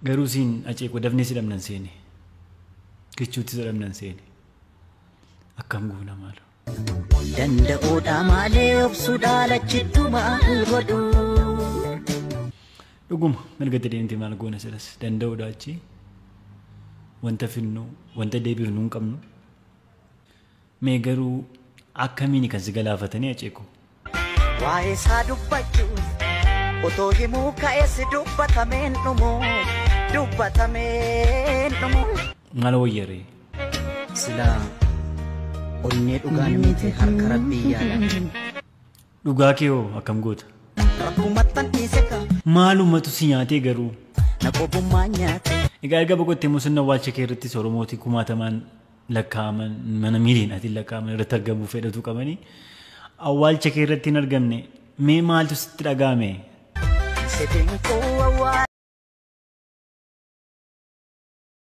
Garuu siin aceeqoo dafnee si dhabnan seene. Kichuutti si dhabnan seene. Akkam goona maaloo? Danda'uudha malee obsuudha lachittu maal godhu. Dhuguma mirga deemte maal goona silas danda'uudha achi wanta finnu wanta deebifnu hin qabnu. Mee garuu akkamiin kan si galaafatanii aceeqoo? Waa'ee isaa dubbachuuf otoo himuu ka'es dubbatameen dhumu dubbatameen dhumu. Maal wayyaree? Silaa onnee dhugaan miti harka rabbii yaala. Dhugaa kee hoo akkam goota? Rakkumattan dhiise ka Maalumatu si nyaatee garuu? Na qobummaa nyaate. Egaa erga boqottee immoo sirna awwaalcha kee irrattis Oromootii kumaatamaan lakkaa'aman mana miiliyoonaatiin lakkaa'aman irratti argamuu fedhatu qabanii awwaalcha kee irratti hin argamne mee maaltu sitti dhaga'ame? Sedeen koo awwaala.